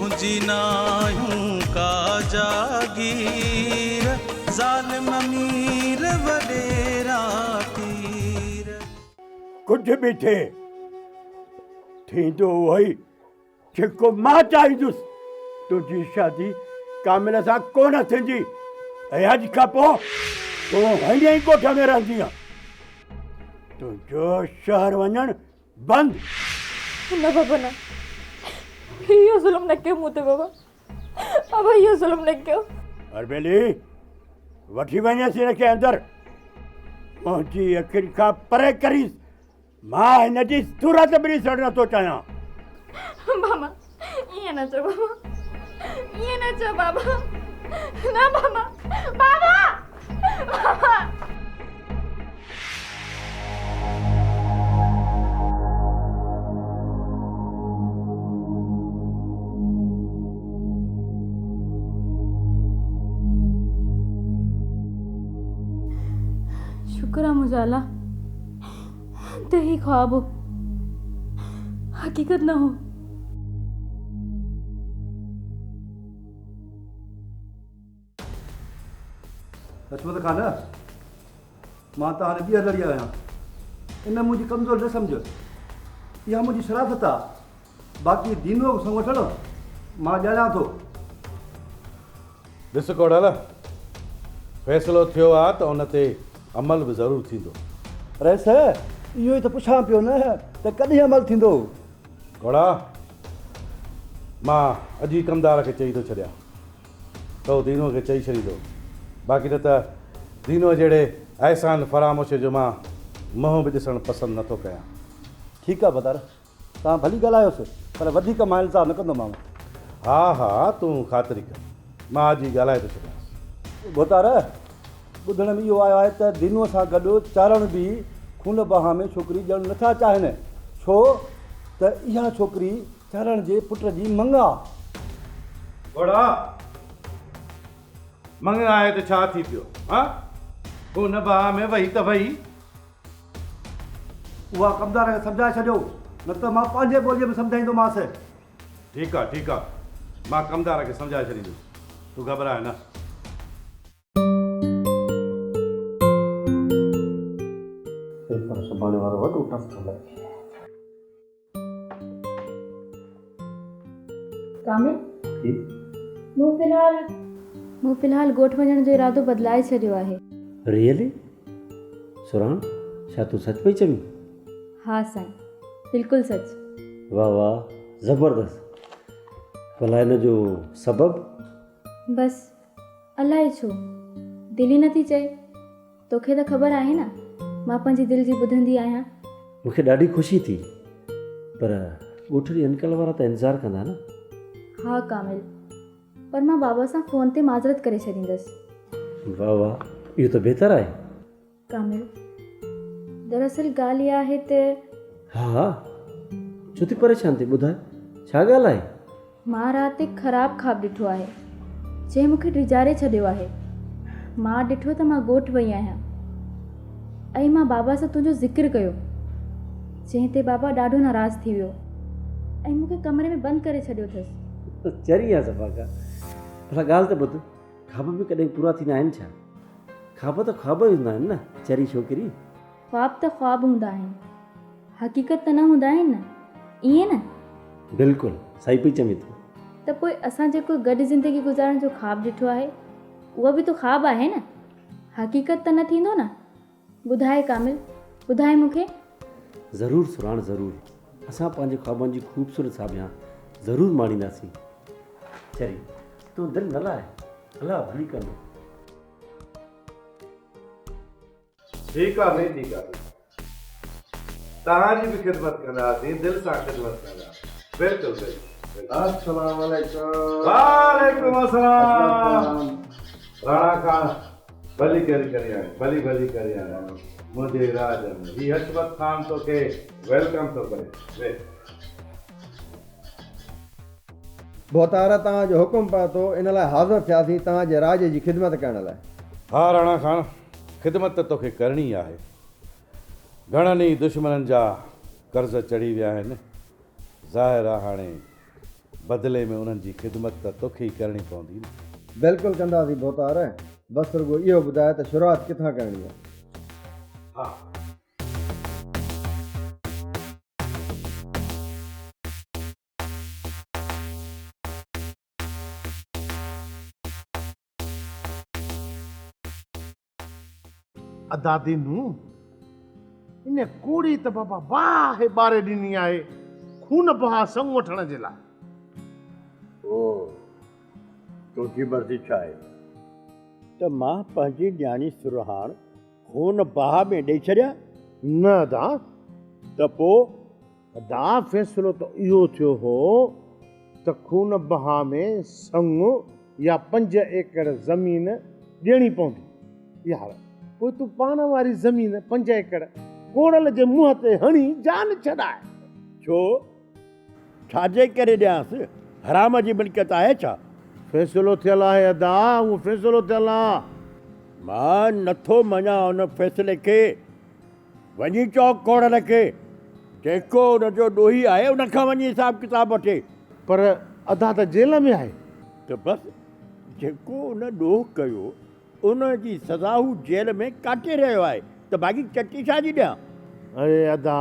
تنهنجي ناهيون ڪا جاگير، ظالم مير وڏيرا پير. ڪجهه به ٿئي، ٿيندو اهو ئي جيڪو مان چاهيندس. تنهنجي شادي ڪامل سان ڪونه ٿيندي ۽ اڄ کان پوء تون هن ئي ڳوٺ ۾ رهندينء. تنهنجو شهر وڃڻ بند. نه بابا نه، اهو ظلم نه ڪيو مون تي بابا، بابا اهو ظلم نه ڪيو. اربيلي، وٺي وڃيس هن کي اندر. منهنجي اکين کان پري ڪريس. مان هن جي صورت به ڏسڻ نه ٿو چاهيان. بابا ائين نه چئو بابا ائين نه چئو بابا نه بابا بابا بابا. شڪر آ منهنجا الله. ته هي خواب هو، حقيقت نه هو. حشمت خان، مان ته هاڻي ٻيهر لڙي آيو آهيان. ان منهنجي ڪمزوري نه سمجهه. اها منهنجي شرافت آ. باقي دينوء کي سڱ وٺڻ مان ڄاڻان ٿو. ڏس ڪوڙل، فيصلو ٿيو آ ته ان تي عمل به ضرور ٿيندو. رئيس، اهو ئي ته پڇان پيو نه ته ڪڏهن عمل ٿيندو؟ گهوڙا، مان اڄ ئي ڪمدار کي چئي ٿو ڇڏيان ته هو دينوء کي چئي ڇڏيندو. باقي نه ته دينوء جهڙي احسان فراموش جو مان منهن به ڏسڻ پسند نه ٿو ڪيان. ٺيڪ آ بدر، توهان ڀلي ڳالهايوس پر وڌيڪ مان الزام نه ڪندومانو. ها ها تون خاطري ڪر مان اڄ ئي ڳالهائي ٿو ڇڏيانس. ڀوتار، ٻڌڻ ۾ اهو آيو آهي ته دينوء سان گڏ چارڻ به خون بها ۾ ڇوڪري ڏيڻ نٿا چاهين ڇو ته اها ڇوڪري چارڻ جي پٽ جي مڱ آ. گهوڙا، مڱ آهي ته ڇا ٿي پيو ها؟ خون بها ۾ وئي ته وئي. اها ڪمدار کي سمجهائي ڇڏيو، نه ته مان پنهنجي ٻوليء ۾ سمجهائيندومانس. ٺيڪ آ، ٺيڪ آ، مان ڪمدار کي سمجهائي ڇڏيندس، تون گهٻراء نه. پيپر سڀاڻي وارو وڏو ٽف ٿو لڳي. ڪامل! جي؟ مون في الحال مون في الحال ڳوٺ وڃڻ جو ارادو بدلائي ڇڏيو آهي. ريئلي؟ سرهاڻ، ڇا تون سچ پئي چوين؟ ها سائين، بلڪل سچ. واهه واهه، زبردست. ڀلا ان جو سبب؟ بس، الائي ڇو، دل ئي نٿي چئي. توکي ته خبر آهي نه مان پنهنجي دل جي ٻڌندي آهيان. مون کي ڏاڍي خوشي ٿي پر ڳوٺ جي انڪل وارا ته انتظار ڪندا نه. ها ڪامل پر مان بابا سان فون تي معذرت ڪري ڇڏيندس. واهه واهه اهو ته بهتر آهي. ڪامل دراصل ڳالهه اها آهي ته. ها ها ڇو ٿي پريشان ٿين ٻڌاء ڇا ڳالهه آهي. مان رات هڪ خراب خواب ڏٺو آهي، جنهن مون کي ڊيڄاري ڇڏيو آهي. مان ڏٺو ته مان ڳوٺ وئي آهيان ۽ مان بابا سان تنهنجو ذڪر ڪيو، جنهن تي بابا ڏاڍو ناراض ٿي ويو ۽ مون کي ڪمري ۾ بند ڪري ڇڏيو اٿس. چري آهين صفا ڪا. ڀلا ڳالهه ته ٻڌ، خواب به ڪڏهن پورا ٿيندا آهن ڇا؟ خواب ته خواب ئي هوندا آهن نه چري ڇوڪري. خواب ته خواب هوندا آهن، حقيقت ته نه هوندا آهن نه، ائين نه؟ بلڪل صحيح پئي چوين تون. ته پوء اسان جيڪو گڏ زندگي گذارڻ جو خواب ڏٺو آهي، اهو به ته خواب آهي نه؟ حقيقت ته نه ٿيندو نه؟ ٻڌاء ڪامل، ٻڌاء مون کي. ضرور سرهاڻ ضرور، اسان پنهنجي خوابن جي خوبصورت ساڀيان ضرور ماڻينداسين. چري، تون دل نه لاهه، الله ڀلي ڪندو. ٺيڪ آ سائين ٺيڪ آ توهان جي به خدمت ڪنداسين دل سان خدمت ڪنداسين بلڪل بلڪل. السلام عليڪم. وعليڪم السلام راڻا خان ڀلي ڪري ڪري آيو ڀلي ڀلي ڪري آيو منهنجي راڄ ۾ هي حشمت خان توکي welcome ٿو ڪري ويهه. ڀوتار توهان جو حڪم پهتو ان لاء حاضر ٿياسين توهان جي راڄ جي خدمت ڪرڻ لاء. ها راڻا خان خدمت ته توکي ڪرڻي آهي. گهڻن ئي دشمنن جا قرض چڙهي ويا آهن. ظاهر آ هاڻي بدلي ۾ انهن جي خدمت ته توکي ئي ڪرڻي پوندي نه. بلڪل ڪنداسين ڀوتار، بس رڳو اهو ٻڌاء ته شروعات ڪٿان ڪرڻي آهي. ها. ادا دينو، ان ڪوڙي ته بابا باهه ٻاري ڏني آهي خون بها سڱ وٺڻ جي لاء. پوء تنهنجي مرضي ڇا آهي؟ ته مان پنهنجي نياڻي سرهاڻ خون بها ۾ ڏئي ڇڏيان؟ نه ادا. ته پوء؟ ادا فيصلو ته اهو ٿيو هو ته خون بها ۾ سڱ يا 5 ايڪڙ زمين ڏيڻي پوندي. يار پوء تون پاڻ واري زمين 5 ايڪڙ ڪوڙل جي منهن تي هڻي جان ڇڏاء. ڇو؟ ڇاجي ڪري ڏيانس؟ حرام جي ملڪيت آهي ڇا؟ فيصلو ٿيل آهي ادا، اهو فيصلو ٿيل آ. مان نٿو مڃان ان فيصلي کي. وڃي چئو ڪوڙل کي، جيڪو ان جو ڏوهي آهي ان کان وڃي حساب ڪتاب وٺي. پر ادا ته جيل ۾ آهي. ته بس جيڪو ان ڏوهه ڪيو ان جي سزا هو جيل ۾ ڪاٽي رهيو آهي ته باقي چٽي ڇا جي ڏيان؟ اڙي ادا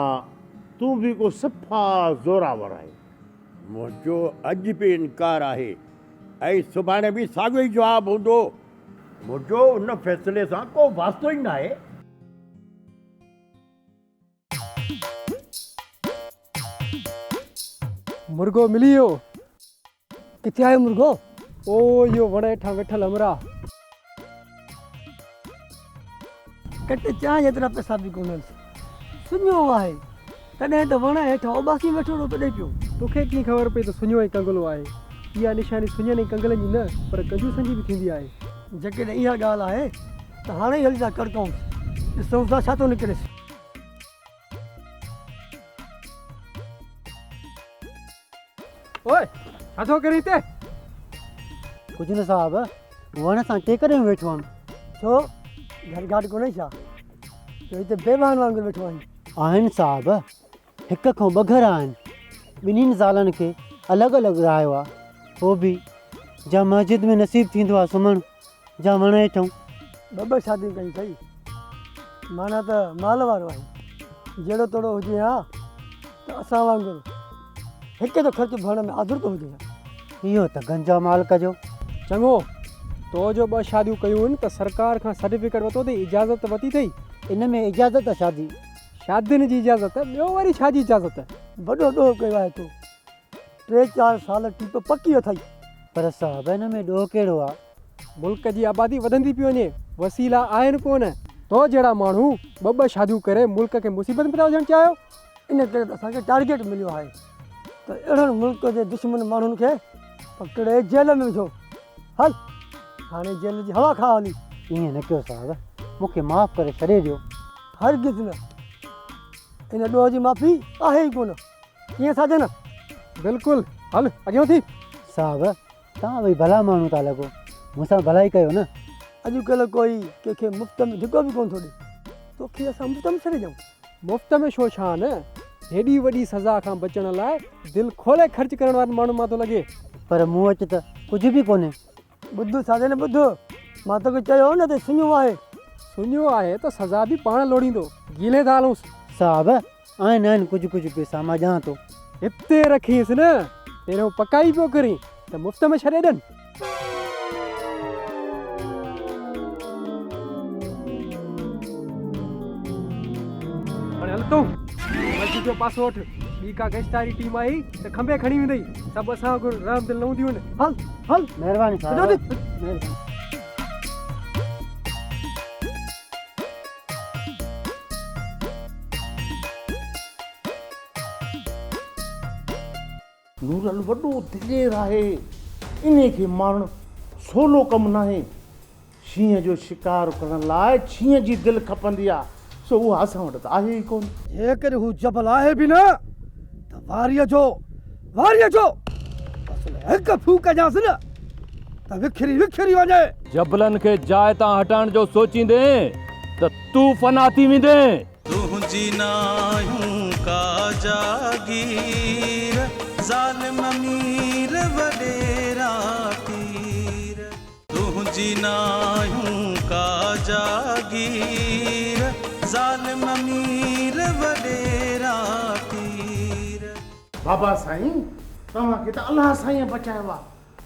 تون به ڪو صفا زوراور آهين. منهنجو اڄ به انڪار آهي ۽ سڀاڻي به ساڳيو ئي جواب هوندو. منهنجو ان فيصلي سان ڪو واسطو ئي ناهي. مرغو ملي ويو. ڪٿي آهي مرغو؟ او اهو وڻ هيٺان ويٺل همراهه. ڪٽ چانهه جيترا پئسا به ڪونهنس. سڃو آهي، تڏهن ته وڻ هيٺان اوٻاسي ويٺو روپيو ڏئي پيو. توکي ڪيئن خبر پئي ته سڃو ۽ ڪنگلو آهي؟ اها نشاني سڃن ۽ ڪنگلن جي نه پر ڪنجوسن جي به ٿيندي آهي. جيڪڏهن اها ڳالهه آهي ته هاڻي ئي هلي ٿا ڪڙڪئونس، ڏسون ٿا ڇا ٿو نڪريس. اوئي ڇا ٿو ڪرين هتي؟ ڪجهه نه صاحب، وڻ سان ٽيڪ ڏيئي ويٺو هئم. ڇو، گهر گهاٽ ڪونهي ڇا، جو هتي بيواهن وانگر ويٺو آهين؟ آهن صاحب، هڪ کان ٻه گهر آهن. ٻنهين زالن کي الڳ الڳ رهايو آ. پوء به جا مسجد ۾ نصيب ٿيندو آ سمهڻ، جا وڻ هيٺئون. ٻه ٻه شاديون ڪيون اٿئي، معنيٰ ته مال وارو آهين. جهڙو تهڙو هجين ها ته اسان وانگر هڪ جو خرچ ڀرڻ ۾ آڌرتو هجين ها. اهو ته گنج آ مالڪ جو. چڱو، تو جو ٻه شاديون ڪيون هن ته سرڪار کان سرٽيفڪيٽ ورتو اٿئي، اجازت ته ورتي اٿئي؟ ان ۾ اجازت آ شادي. شادين جي اجازت، ٻيو وري ڇا جي اجازت؟ وڏو ڏوهه ڪيو آهي تو. ٽي چار سال ٽيپ پڪي اٿئي. پر صاحب ان ۾ ڏوهه ڪهڙو آ؟ ملڪ جي آبادي وڌندي پئي وڃي، وسيلا آهن ڪونه. تو جهڙا ماڻهو ٻه ٻه شاديون ڪري ملڪ کي مصيبت ۾ ٿا وجهڻ چاهيو؟ ان ڪري ته اسان کي ٽارگيٽ مليو آهي ته اهڙن ملڪ جي دشمن ماڻهن کي پڪڙي جيل ۾ وجهو. هل هاڻي جيل جي هوا کاء هلي. ائين نه ڪيو صاحب، مون کي معاف ڪري ڇڏي ڏيو. هرگز نه، ان ڏوهه جي معافي آهي ئي ڪونه. ڪيئن ساجن؟ بلڪل، هل اڳيون ٿي. صاحب، توهان ٻئي ڀلا ماڻهو ٿا لڳو، مون سان ڀلائي ڪيو نه. اڄڪلهه ڪوئي ڪنهن کي مفت ۾ ڌڪو به ڪونه ٿو ڏئي، توکي اسان مفت ۾ ڇڏي ڏيون؟ مفت ۾ ڇو ڇا نه، هيڏي وڏي سزا کان بچڻ لاء دل کولي خرچ ڪرڻ وارن ماڻهن مان ٿو لڳي. پر مون وٽ ته ڪجهه به ڪونهي. ٻڌ ساجن ٻڌ، مان توکي چيو هو نه ته سڃو آهي. سڃو آهي ته سزا به پاڻ لوڙيندو، گيلي ٿا هلونس. صاحب، آهن آهن ڪجهه ڪجهه پئسا، مان ڏيان ٿو. هتي رکينس نه، پهريون پڪائي پيو ڪرين ته مفت ۾ ڇڏي ڏين. هاڻي هل تون مسجد جو پاسو وٺ، ٻي ڪا گشتاري ٽيم آئي ته کنڀي کڻي ويندئي، سڀ اسان وانگر رحم دل نه هونديون آهن. هل هل. مهرباني صاحب. مهرباني. نورل وڏو دلير آهي، انهي کي مارڻ سولو ڪم ناهي. شينهن جو شڪار ڪرڻ لاء شينهن جي دل کپندي آ، سو اها اسان وٽ ته آهي ئي ڪونه. جيڪڏهن هو جبل آهي به نه ته واريء جو، واريء جو اصل هڪ ڦوڪ ڏيانس نه ته وکري وکري وڃي. جبلن کي جاء تان هٽائڻ جو سوچيندين ته تون فنا ٿي ويندين. تنهنجي ناهيون ڪا جاگير، ظالم مير ڏنايون ڪا جاگير، ظالم مير وڏيرا پير. بابا سائين توهان کي ته الله سائينء بچايو آ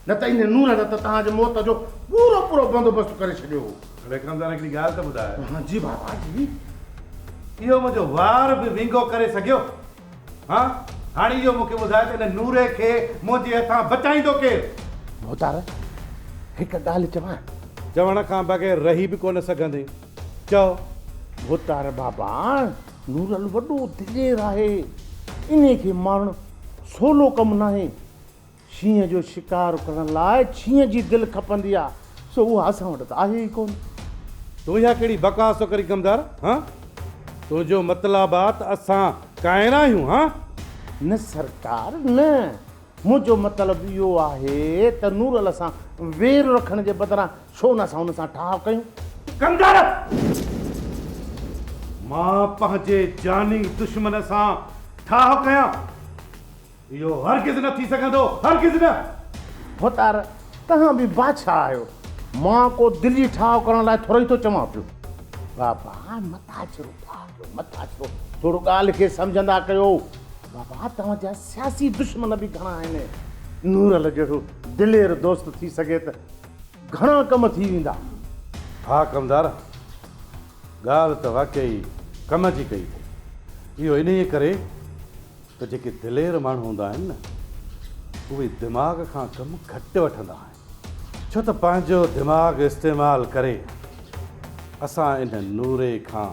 نه ته انهيء نور ته توهان جي موت جو پورو پورو بندوبست ڪري ڇڏيو هو. اڙي ڪمدار هڪڙي ڳالهه ته ٻڌاء. ها جي بابا جي. اهو منهنجو وار به وينگو ڪري سگهيو؟ ها هاڻي اهو مون کي ٻڌاء ته ان نوري کي منهنجي هٿان بچائيندو ڪير؟ ڀوتار هڪ ڳالهه چوان؟ چوڻ کان بغير رهي به ڪونه سگهندين. چئو. ڀوتار بابا نورل وڏو دلير آهي. انهيء کي مارڻ سولو ڪم ناهي. شينهن جو شڪار ڪرڻ لاء شينهن جي دل کپندي آ، سو اها اسان وٽ ته آهي ئي ڪونه. تون اها ڪهڙي بڪواس ٿو ڪرين ڪمدار، هان؟ تنهنجو مطلب آ ته اسان ڪائر آهيون، هان؟ نه سرڪار نه، منهنجو مطلب اهو آهي ته نورل سان وير رکڻ جي بدران ڇو نه اسان هن سان ٺاهه ڪيون. ڪمدار! مان پنهنجي جاني دشمن سان ٺاهه ڪيان؟ اهو هرگز نه ٿي سگهندو، هرگز نه! ڀوتار، توهان به بادشاهه آهيو، مان ڪو دلي ٺاهه ڪرڻ لاء ٿورئي ٿو چوان پيو. بابا، مٿاڇرو ٺاهه ڪيو، مٿاڇرو، ٿورو ڳالهه کي سمجهندا ڪيو. بابا، توهان جا سياسي دشمن به گهڻا آهن. نورل جهڙو دلير دوست ٿي سگهي ته گهڻا ڪم ٿي ويندا. ها ڪمدار، ڳالهه ته واقعي ڪم جي ڪئي اٿئي. اهو انهيء ڪري ته جيڪي دلير ماڻهو هوندا آهن نه، اهي دماغ کان ڪم گهٽ وٺندا آهن. ڇو ته پنهنجو دماغ استعمال ڪري اسان ان نوري کان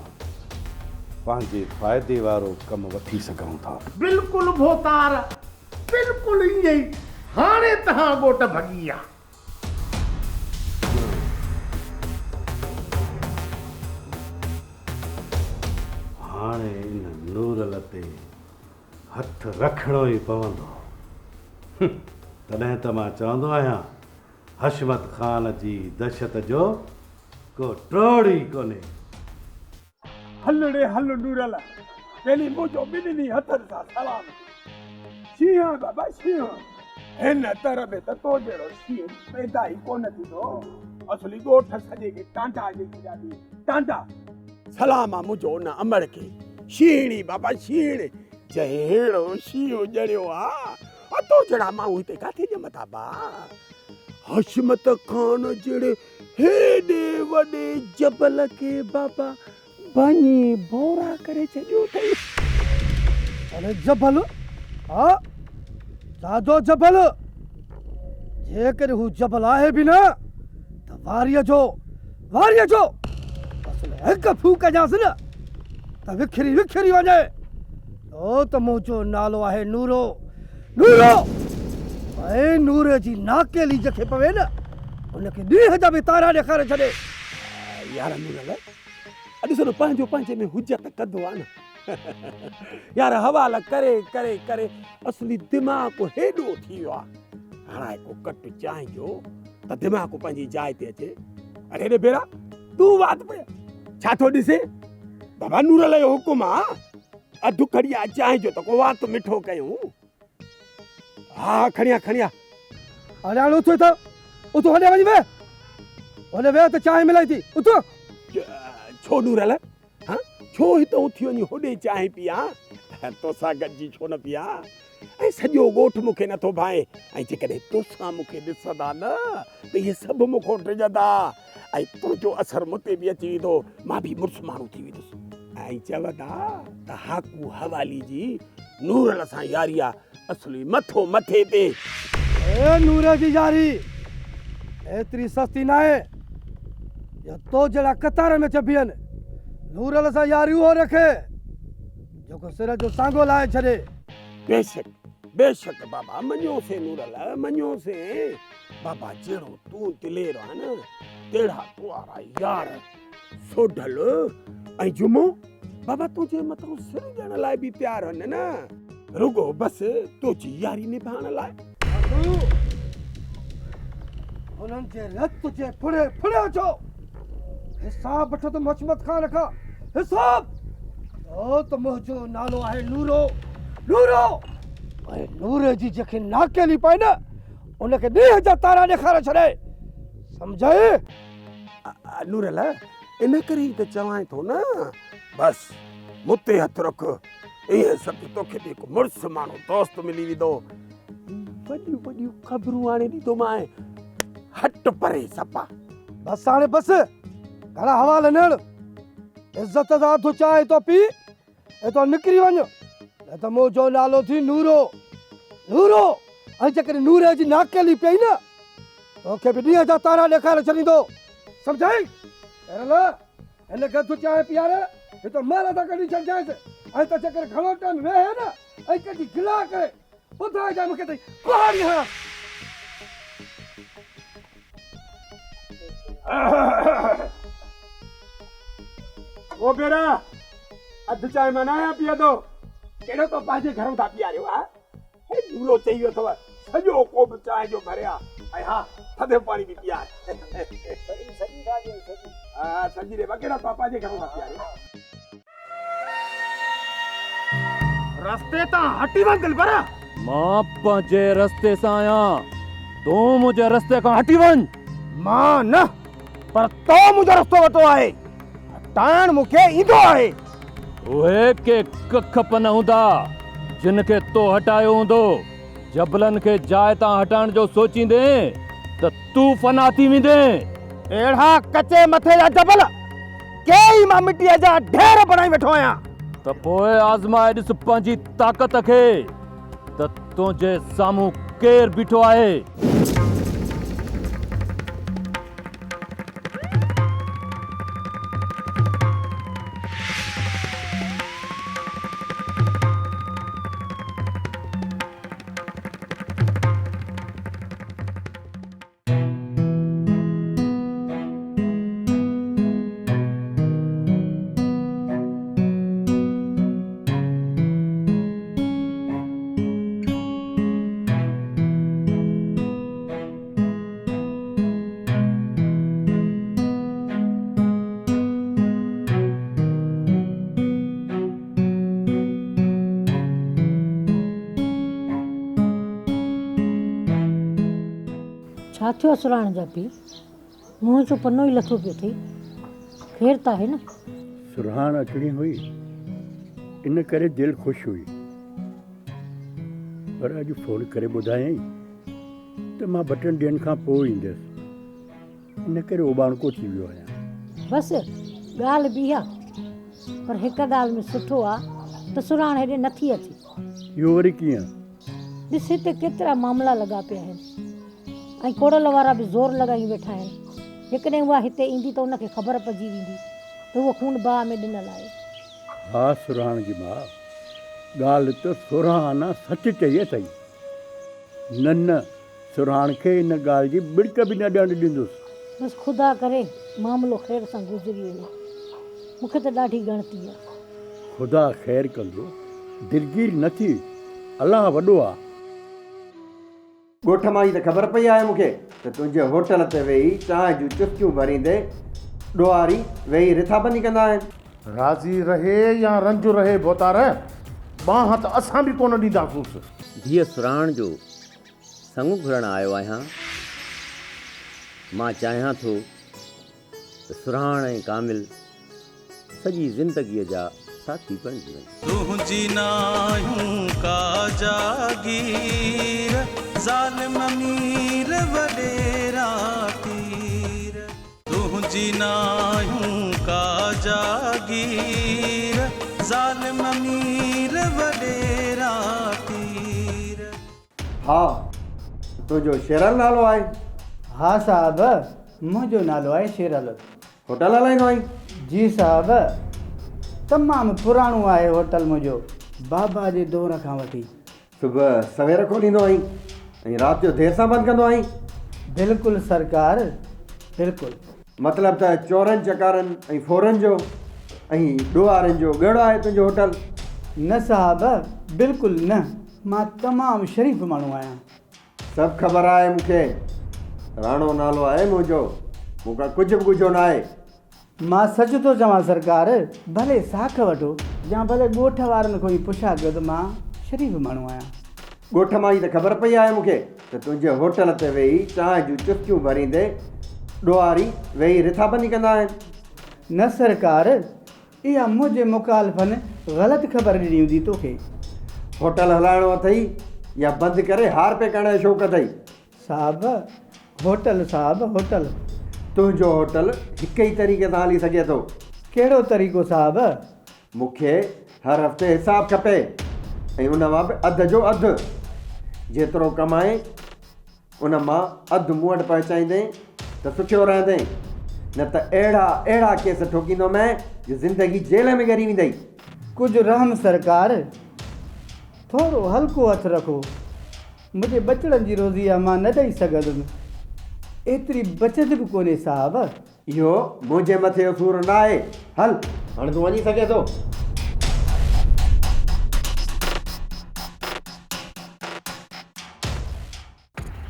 پنهنجي فائدي وارو ڪم وٺي سگهون ٿا. بلڪل ڀوتار، بلڪل ائين ئي، هاڻي تهان ڳوٺ ڀڳي آ. هاڻي ان نورل تي هٿ رکڻو ئي پوندو. تڏهن ته مان چوندو آهيان حشمت خان جي دهشت جو ڪو ٽوڙ ئي ڪونهي. هل ڙي هل نورل، پهرين منهنجو ٻنهي هٿن سان سلام ڏي. شينهن بابا شينهن، هن تر ۾ ته تو جهڙو شينهن پيدا ئي ڪونه ٿيندو. اصلي ڳوٺ سڄي کي ٽانڊا ڏئي ڇڏيا اٿئي، ٽانڊا. سلام آ منهنجو ان امڙ کي، شينهڻي بابا شينهڻي، جنهن ههڙو شينهن ڄڻيو آ. تو جهڙا ماڻهو هتي ڪاٿي ڄمندا با. حشمت خان جهڙي هيڏي وڏي جبل کي بابا ڀڃي ڀورا ڪري ڇڏيو اٿئي. اڙي جبل؟ ها سادو جبل؟ جيڪڏهن هو جبل آهي به نه ته واريء جو واريء جو اصل هڪ ڦوڪ ڏيانس نه ته وکري وکري وڃي. ڇو ته منهنجو نالو آهي نورو، نورو! ۽ نوري جي ناڪيلي جنهن کي پوي نه، ان کي ڏينهن جا به تارا ڏيکاري ڇڏي. يار نورل، اڄ سڄو پنهنجو پنهنجي ۾ حجت ڪندو آ نه. يار حوال ڪري ڪري ڪري اصلي دماغ هيڏو ٿي ويو آ. هاڻي ڪو ڪٽ چانهه جو ته دماغ پنهنجي جاء تي اچي. اڙي هيڏي ڀيرا تون وات پئي ڇا ٿو ڏسين؟ بابا نورل جو حڪم آ. اڌ کڙي آ چانهه جو ته ڪو وات مٺو ڪيون. ها کڻي آ کڻي آ. هاڻي هاڻي اٿ هتان اٿ هوڏي وڃي ويهه هوڏي ويهه ته چانهه ملئي ٿي اٿ. ڇو نورل ها ڇو هتان اٿي وڃي هوڏي چانهه پيان توسان گڏجي ڇو نه پيان ۽ سڄو ڳوٺ مون کي نٿو ڀانئي ۽ جيڪڏهن توسان مون کي ڏسندا نه ته اهي سڀ مون کان ڊڄندا ۽ تنهنجو اثر مون تي به اچي ويندو، مان به مڙس ماڻهو ٿي ويندس. ۽ چوندا ته هاڪو حوالي جي نورل سان ياري آ، اصلي مٿو مٿي تي. اي نوري جي ياري ايتري سستي ناهي جو تو جهڙا قطار ۾ اچي بيهن. نورل سان ياري اهو رکي جيڪو سر جو سانگو لاهي ڇڏي. بيشڪ بيشڪ بابا مڃيوسين نورل مڃيوسين. بابا جهڙو تون دلير آهين نه تهڙا تو وارا يار سوڍل ۽ جمعو بابا تنهنجي مٿان سر ڏيڻ لاء به تيار آهن نه رڳو بس تنهنجي ياري نڀائڻ لاء. بابو هنن جي رت جي ڦڙي ڦڙي جو حساب وٺندم حشمت خان کان حساب ڇو ته منهنجو نالو آهي نورو نورو ۽ نوري جي جنهن کي ناڪيلي پائي نه ان کي ڏينهن جا تارا ڏيکاري ڇڏي. سمجهئي؟ نورل، ان ڪري ئي ته چوانء ٿو نه، بس مون تي هٿ رک، ائين سمجهه توکي به هڪ مڙس ماڻهو دوست ملي ويندو. وڏيون وڏيون خبرون آڻي ڏيندومانء، هٽ پري صفا. بس هاڻي بس، گهڻا حوال نه هڻ. عزت سان اڌ چانهه ٿو پي، اتان نڪري وڃ، نه ته منهنجو نالو ٿي نورو، نورو، ۽ جيڪڏهن نوري جي ناڪيلي پئي نه، توکي به ڏينهن جا تارا ڏيکاري ڇڏيندو، سمجهئي؟ پيرل، هن کي اڌ چانهه پياري، هتان مهل تان ڪڍي ڇڏجانس، ۽ ته جيڪڏهن گهڻو ٽائيم ويهي نه، ۽ ڪنهن جي گلا ڪري، ٻڌائجانء مون کي ته ڪهاڙي هڻانس. او بيرا، اڌ چانهه مان ناهيان پيئندو، ڪهڙو تو پنهنجي گهرئون ٿا پياريو ها؟ هي نورو چئي ويو اٿو، سڄو ڪوپ چانهه جو ڀريا ۽ ها ٿڌو پاڻي به پيار. سڄي ٿا ڏيون سڄي. ها سڄي ڏي، ڪهڙو تو پنهنجي گهرئون ٿا پياريو. رستي تان هٽي وڃ دلبر. مان پنهنجي رستي سان آهيان، تون منهنجي رستي کان هٽي وڃ. مان نه پر تو منهنجو رستو ورتو آهي، هٽائڻ مون کي ايندو آهي. اهي ڪي ڪک پن هوندا، جن کي تو هٽايو هوندو. جبلن کي جاء تان هٽائڻ جو سوچيندين ته تون فنا ٿي ويندين. اهڙا ڪچي مٿي جا جبل ڪيئي مان مٽيء جا ڍير بڻائي ويٺو آهيان. ته پوء آزمائي ڏس پنهنجي طاقت کي ته تنهنجي سامهون ڪير بيٺو آهي. ڇا ٿيو سراڻ جا پيء؟ منهن جو پنو ئي لٿو پيو اٿئي. خير ته آهي نه؟ سرهاڻ اچڻي هئي، ان ڪري دل خوش هئي. پر اڄ فون ڪري ٻڌايائين ته مان ٻه ٽن ڏينهن کان پوء ايندس. ان ڪري اوٻاڻڪو ٿي ويو آهيان. بس ڳالهه به اها، پر هڪ ڳالهه ۾ سٺو آ ته سرهاڻ هيڏي نٿي اچي. اهو وري ڪيئن؟ ڏس هتي ڪيترا معاملا لڳا پيا آهن ۽ ڪوڙل وارا به زور لڳايون ويٺا آهن. جيڪڏهن اها هتي ايندي ته ان کي خبر پئجي ويندي ته هوء خون باهه ۾ ڏنل آهي. ها سرهاڻ جي ماء، ڳالهه ته سورهن آنا سچ چئي اٿئي. نه نه، سرهاڻ کي ان ڳالهه جي ٻڙڪ به نه ڏيڻ ڏيندس. بس خدا ڪري معاملو خير سان گذري وڃي. مون کي ته ڏاڍي ڳڻتي آ. خدا خير ڪندو، دلگير نه ٿي، الله وڏو آ. ڳوٺ مان ئي ته خبر پئي آهي مون کي ته تنهنجي هوٽل تي ويهي چانهه جون چسڪيون ڀريندي ڏوهاري ويهي رٿابندي ڪندا آهن. راضي رهي يا رنج رهي ڀوتار، ٻانهن ته اسان به ڪونه ڏينداسونس. ڌيء سرهاڻ جو سڱ گهرڻ آيو آهيان. مان چاهيان ٿو ته سرهاڻ ۽ ڪامل سڄي زندگيء جا ساٿي بڻجي وڃن. تنهنجي ناهيون ڪا جاگير، ظالم مير وڏيرا پير. تنهنجي ناهيون ڪا جاگير، ظالم مير وڏيرا پير. ها، تنهنجو شيرل نالو آهي؟ ها صاحب، منهنجو نالو آهي شيرل. هوٽل هلائيندو آهين؟ جي صاحب، تمام پراڻو آهي هوٽل منهنجو، بابا جي دور کان وٺي. صبح سوير کوليندو آهين ۽ رات جو دير سان بند ڪندو آهين؟ بلڪل سرڪار، بلڪل. مطلب ته چورن چڪارن ۽ ڦورن جو ۽ ڏوهارين جو ڳڙهه آهي تنهنجو هوٽل؟ نه صاحب، بلڪل نه، مان تمام شريف ماڻهو آهيان. سڀ خبر آهي مون کي. راڻو نالو آهي منهنجو، مون کان ڪجهه به ڳجهو ناهي. مان سچ ٿو چوان سرڪار، ڀلي ساک وٺو يا ڀلي ڳوٺ وارن کان ئي پڇا ڪيو ته مان شريف ماڻهو آهيان. ڳوٺ مان ئي ته خبر پئي آهي مون کي ته تنهنجي هوٽل تي ويهي چانهه جون چسڪيون ڀريندي ڏوهاري ويهي رٿابندي ڪندا آهن. نه سرڪار، اها منهنجي مخالفن غلط خبر ڏني هوندي توکي. هوٽل هلائڻو اٿئي يا بند ڪري هارپي ڪرڻ جو شوق اٿئي؟ صاحب، هوٽل صاحب، هوٽل. تنهنجو هوٽل هڪ ئي طريقي سان هلي سگهي ٿو. ڪهڙو طريقو صاحب؟ مون کي هر هفتي حساب کپي ۽ ان مان به اڌ جو اڌ. جيترو ڪمائين ان مان اڌ مون وٽ پهچائيندين ته سکيو رهندين، نه ته اهڙا اهڙا ڪيس ٺوڪيندومانء جو زندگي جيل ۾ ڳري ويندئي. ڪجهه رحم سرڪار، ٿورو هلڪو هٿ رکو. منهنجي ٻچڙن جي روزي آ مان نه ڏئي سگهندم. ايتري بچت به ڪونهي صاحب. اهو منهنجي مٿي جو سور نه آهي. هل، هاڻي تون وڃي سگهين ٿو.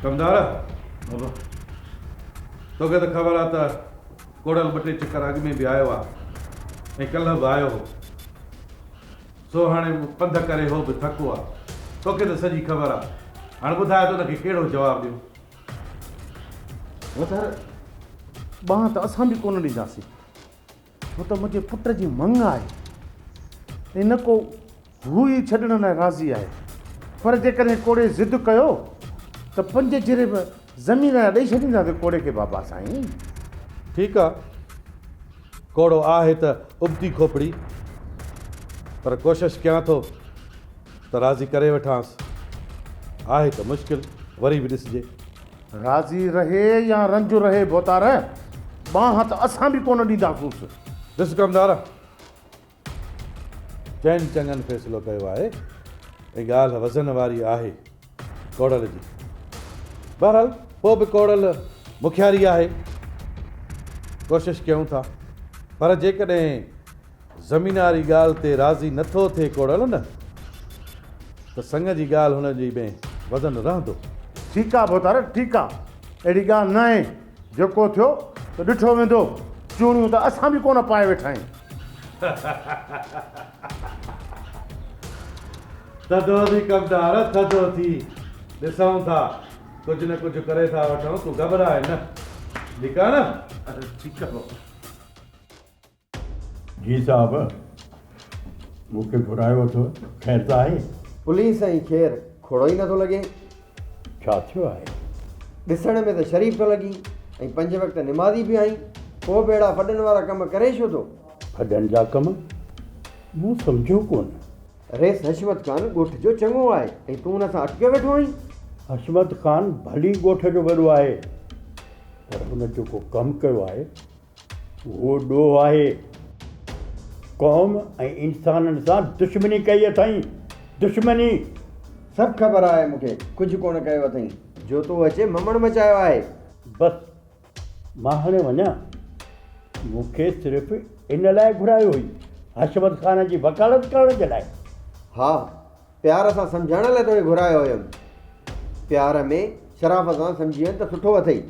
ڪمدار، بابا، توکي ته خبر آ ته ڪوڙل ٻه ٽي چڪر اڳ ۾ به آيو آ ۽ ڪلهه به آيو هو. سو هاڻي پنڌ ڪري هو به ٿڪو آ. توکي ته سڄي خبر آ. هاڻ ٻڌاء ته ان کي ڪهڙو جواب ڏيون؟ وڌر، ٻانهن ته اسان به ڪونه ڏينداسين، ڇو ته منهنجي پٽ جي مڱ آهي ۽ نه ڪو هو ئي ڇڏڻ لاء راضي آهي. پر جيڪڏهن ڪوڙي ضد ڪيو ته پنج جريب زمين جا ڏئي ڇڏينداسين ڪوڙي کي بابا سائين. ٺيڪ آ، ڪوڙو آهي ته ابتي کوپڙي، پر ڪوشش ڪيان ٿو ته راضي ڪري وٺانس. آهي ته مشڪل، وري به ڏسجي. راضي رهي يا رنج رهي ڀوتار، ٻانهن ته اسان به ڪونه ڏينداسونس. ڏس ڪمدار، چئن چڱن فيصلو ڪيو آهي ۽ ڳالهه وزن واري آهي ڪوڙل جي. بهرحال پوء به ڪوڙل مکياري آهي. ڪوشش ڪيون ٿا. پر جيڪڏهن زمين واري ڳالهه تي راضي نه ٿو ٿئي ڪوڙل نه ته سڱ جي ڳالهه هن جي ۾ وزن رهندو. ٺيڪ آ ڀوتار ٺيڪ آ. اهڙي ڳالهه ناهي. جيڪو ٿيو ته ڏٺو ويندو. چوڻيون ته اسان به ڪونه پائي ويٺا آهيون. ٿڌو ٿي ڪمدار ٿڌو ٿي. ڏسون ٿا ڪجهه نه ڪجهه ڪري ٿا وٺون تون گهٻراء نه. ٺيڪ آ نه؟ ٺيڪ آ بابا. جي صاحب، مون کي گهرايو اٿو، خير ته آهي؟ پوليس ۽ خير کوڙو ئي نٿو لڳي. ڇا ٿيو آهي؟ ڏسڻ ۾ ته شريف ٿو لڳين ۽ پنج وقت نمازي به آهين، پوء به اهڙا ڦڏن وارا ڪم ڪرين ڇو ٿو؟ ڦڏن جا ڪم؟ مون سمجهيو ڪونه. رئيس حشمت خان ڳوٺ جو چڱو آهي ۽ تون ان سان اٽڪيو ويٺو آهين؟ حشمت خان ڀلي ڳوٺ جو وڏو آهي، پر ان جيڪو ڪم ڪيو آهي، اهو ڏوهه آهي. قوم ۽ انسانن سان دشمني ڪئي اٿئين. دشمني! سڀ خبر آهي مون کي. ڪجهه ڪونه ڪيو اٿئين. جو تو اچي ممڻ مچايو آهي. بس، مان هاڻي وڃان. مون کي صرف ان لاء گهرايو هئي، حشمت خان جي وڪالت ڪرڻ جي لاء. ها، پيار سان سمجهائڻ لاء توکي گهرايو هيم. پيار ۾ شرافت سان سمجهي وڃ ته سٺو اٿئي.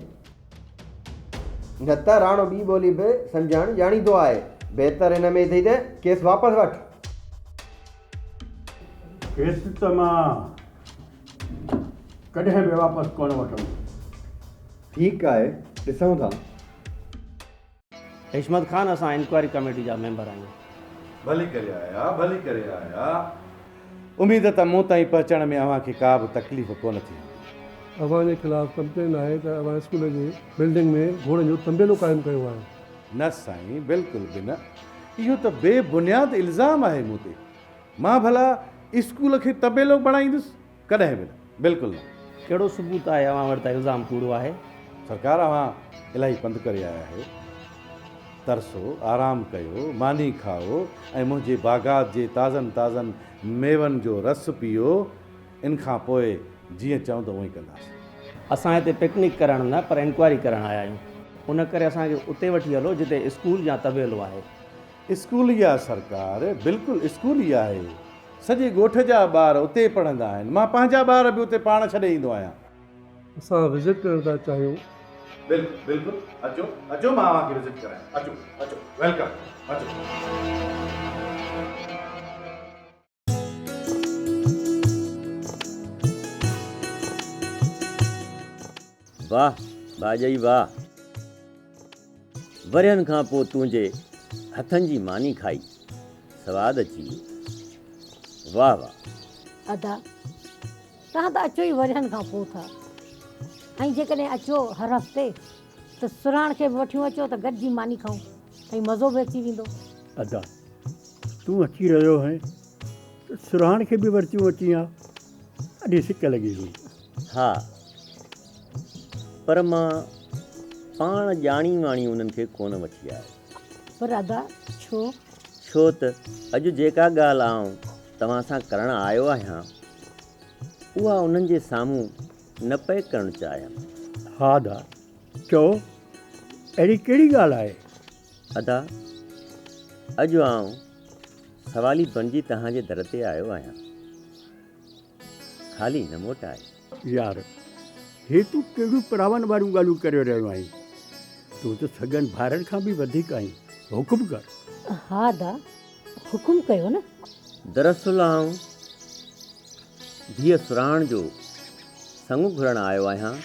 نه ته راڻو ٻي ٻولي به سمجهائڻ ڄاڻيندو آهي. بهتر ان ۾ اٿئي ته ڪيس واپس وٺ. ڪيس ته مان ڪڏهن به واپس ڪونه وٺندس. ٺيڪ آهي، ڏسون ٿا. حشمت خان اسان انڪوائري ڪميٽي جا ميمبر آهيون. ڀلي ڪري آيا، ڀلي ڪري آيا. اميد ته مون تائين پهچڻ ۾ اوهان کي ڪا به تڪليف ڪونه ٿي هوندي. اوهان جي خلاف ڪمپلين آهي ته اوهان اسڪول جي بلڊنگ ۾ گهوڙن جو طنبيلو قائم ڪيو آهي. نه سائين بلڪل به نه. اهو ته بي بنياد الزام آهي مون تي. مان ڀلا اسڪول کي طبيلو بڻائيندس؟ ڪڏهن به نه، بلڪل نه. ڪهڙو ثبوت آهي اوهان وٽ ته الزام ڪوڙو آهي؟ سرڪار اوهان الاهي پنڌ ڪري آيا آهيو. ترسو، آرام ڪيو، ماني کائو ۽ منهنجي باغات جي تازن تازن ميون جو رس پيئو، ان کان پوء جيئن چوندو اونئين ڪنداسين. اسان هتي پڪنڪ ڪرڻ نه پر انڪوائري ڪرڻ آيا آهيون. ان ڪري اسان کي اتي وٺي هلو جتي اسڪول يا طبيلو آهي. اسڪول ئي آ سرڪار، بلڪل اسڪول ئي آهي. سڄي ڳوٺ جا ٻار اتي ئي پڙهندا آهن. مان پنهنجا ٻار به اتي پاڻ ڇڏي ايندو آهيان. اسان وزٽ ڪرڻ ٿا چاهيون. بلڪل بلڪل اچو اچو مان اوهان کي وزٽ ڪرايان اچو اچو welcome اچو. واھ ڀاڄائي واھ. ورهين کان پوء تنهنجي هٿن جي ماني کائي سواد اچي ويو. واهه واهه. ادا توهان ته اچو ئي ورهين کان پوء ٿا ۽ جيڪڏهن اچو هر هفتي ته سرهاڻ کي به وٺيون اچو ته گڏجي ماني کائون ۽ مزو به اچي ويندو. ادا تون اچي رهيو هئين ته سرهاڻ کي به ورتيون اچين ها. ڏاڍي سڪ لڳي هئي. ها پر مان پاڻ ڄاڻي واڻي انهن کي ڪونه وٺي آيس. پر ادا ڇو؟ ڇو ته اڄ جيڪا ڳالهه آئون توهان سان ڪرڻ آيو آهيان، اها انهن جي سامهون نه پئي ڪرڻ چاهيم. ها ادا، چئو، اهڙي ڪهڙي ڳالهه آهي؟ ادا، اڄ آئون سوالي بڻجي توهان جي در تي آيو آهيان. خالي نه موٽائي. يار، هي تون ڪهڙيون پراون واريون ڳالهيون ڪري رهيو آهين؟ تون ته سڳن ڀائرن کان به وڌيڪ آهين. حڪم ڪر. ها ادا، حڪم ڪيو نه. دراصل آئون ڌيء سرهاڻ جو سڱ گهرڻ آيو آهيان.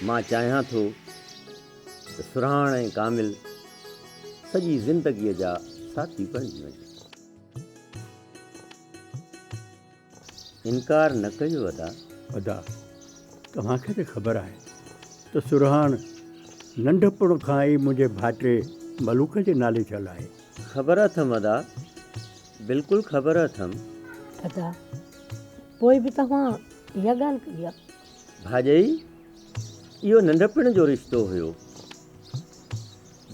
مان چاهيان ٿو ته سرهاڻ ۽ ڪامل سڄي زندگيء جا ساٿي بڻجي وڃن. انڪار نه ڪجو ادا. ادا توهان کي ته خبر آهي ته سرهاڻ ننڍپڻ کان ئي منهنجي ڀائٽي ملوڪ جي نالي ٿيل آهي. خبر اٿم ادا، بلڪل خبر اٿم. ادا پوء به توهان اها ڳالهه ڪئي آ. ڀاڄئي اهو ننڍپڻ جو رشتو هيو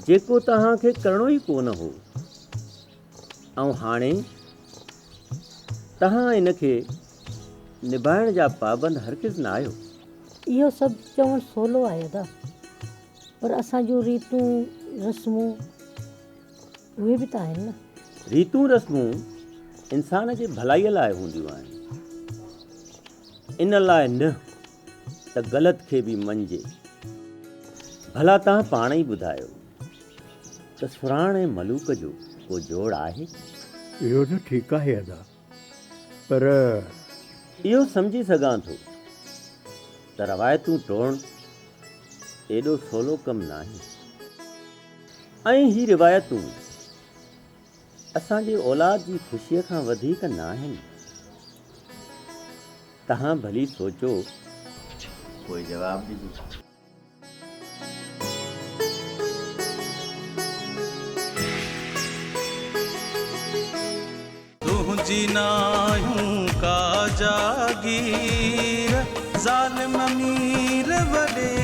جيڪو توهان کي ڪرڻو ئي ڪونه هو. ۽ هاڻي توهان ان کي نڀائڻ جا پابند هرگز نه آهيو. اهو سڀ چوڻ سولو آهي ادا، پر اسان جون ريتون رسمون اهي به ته آهن نه. ريتون رسمون انسان جي ڀلائيء لاء هونديون آهن، ان لاء نه ته غلط کي به مڃجي. ڀلا توهان پاڻ ئي ٻڌايو ته سرهاڻ ۽ ملوڪ جو ڪو جوڙ آهي؟ اهو ته ٺيڪ آهي ادا، پر. اهو سمجهي سگهان ٿو ته روايتون ٽوڙڻ ايڏو سولو ڪم ناهي ۽ هي روايتون اسان جي اولاد جي خوشيء کان وڌيڪ ناهن. توهان ڀلي سوچو پوء جواب ڏجو. تنهنجي ناهيون ڪا جاگير، ظالم امير وڏيرا.